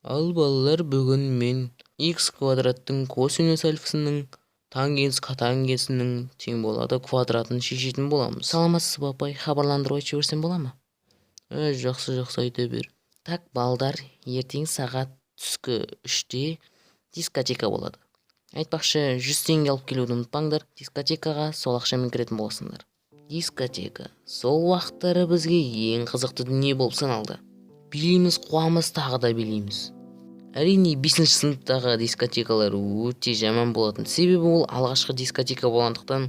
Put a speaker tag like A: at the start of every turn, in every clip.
A: Ал, балалар, бүгін мен x квадраттың косинус альфасының тангенс котангенсінің тең болады квадратын шешетін боламыз. Саламатсыз ба, апай? Хабарландыру айтып жіберсем бола ма? Жақсы, жақсы, айта бер. Так, балдар, ертең сағат түскі 3-те дискотека болады. Айтпақшы, 100 теңге алып келуді ұмытпаңдар. Дискотекаға сол ақшамен кіретін боласыңдар. Дискотека сол уақыттары бізге ең қызықты дүние болып саналды. Билейміз, қуамыз, тағы да билейміз. Әрине, 5 сыныптағы дискотекалар өте жаман болатын. Себебі ол алғашқы дискотека болғандықтан,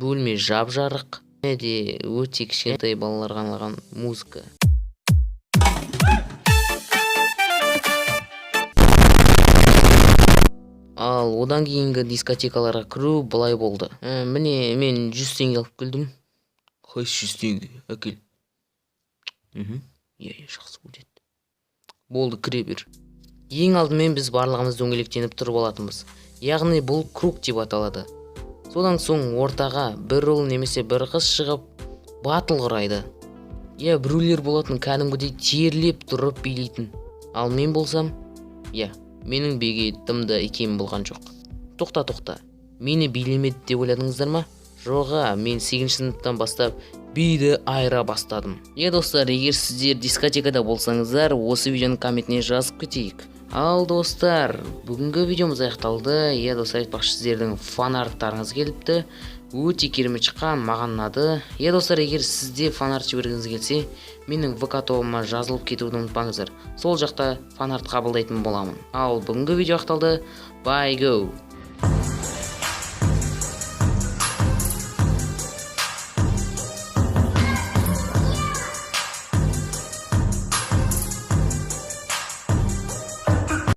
A: бөлме жап-жарық және де өте кішкентай балаларға арналған музыка. Ал одан кейінгі дискотекаларға кіру былай болды. Міне, мен 100 теңге алып келдім. Қайсы 100 теңге? Әкел. Иә, иә, жақсы өтеді. Болды, кіре бер. Ең алдымен біз барлығымыз дөңгелектеніп тұрып алатынбыз. Яғни бұл круг деп аталады. Содан соң ортаға бір ұл немесе бір қыз шығып, батыл құрайды. Иә, біреулер болатын кәдімгідей терлеп тұрып билейтін. Ал мен болсам, иә, менің биге дым да икемім болған жоқ. Тоқта, тоқта. Мені билемеді деп ойладыңыздар ма? Жоға, мен 8 сыныптан бастап биді айыра бастадым. Иә, достар, егер сіздер дискотекада болсаңыздар, осы видеоның комментіне жазып кетейік. Ал, достар, бүгінгі видеомыз аяқталды. Иә, достар, айтпақшы, сіздердің фанарттарыңыз келіпті. Өте керемет шыққан, маған ұнады. Иә, достар, егер сізде фанарт жібергіңіз келсе, менің ВК тобыма жазылып кетуді ұмытпаңыздар. Сол жақта фанарт қабылдайтын боламын. Ал бүгінгі видео аяқталды. Bye go.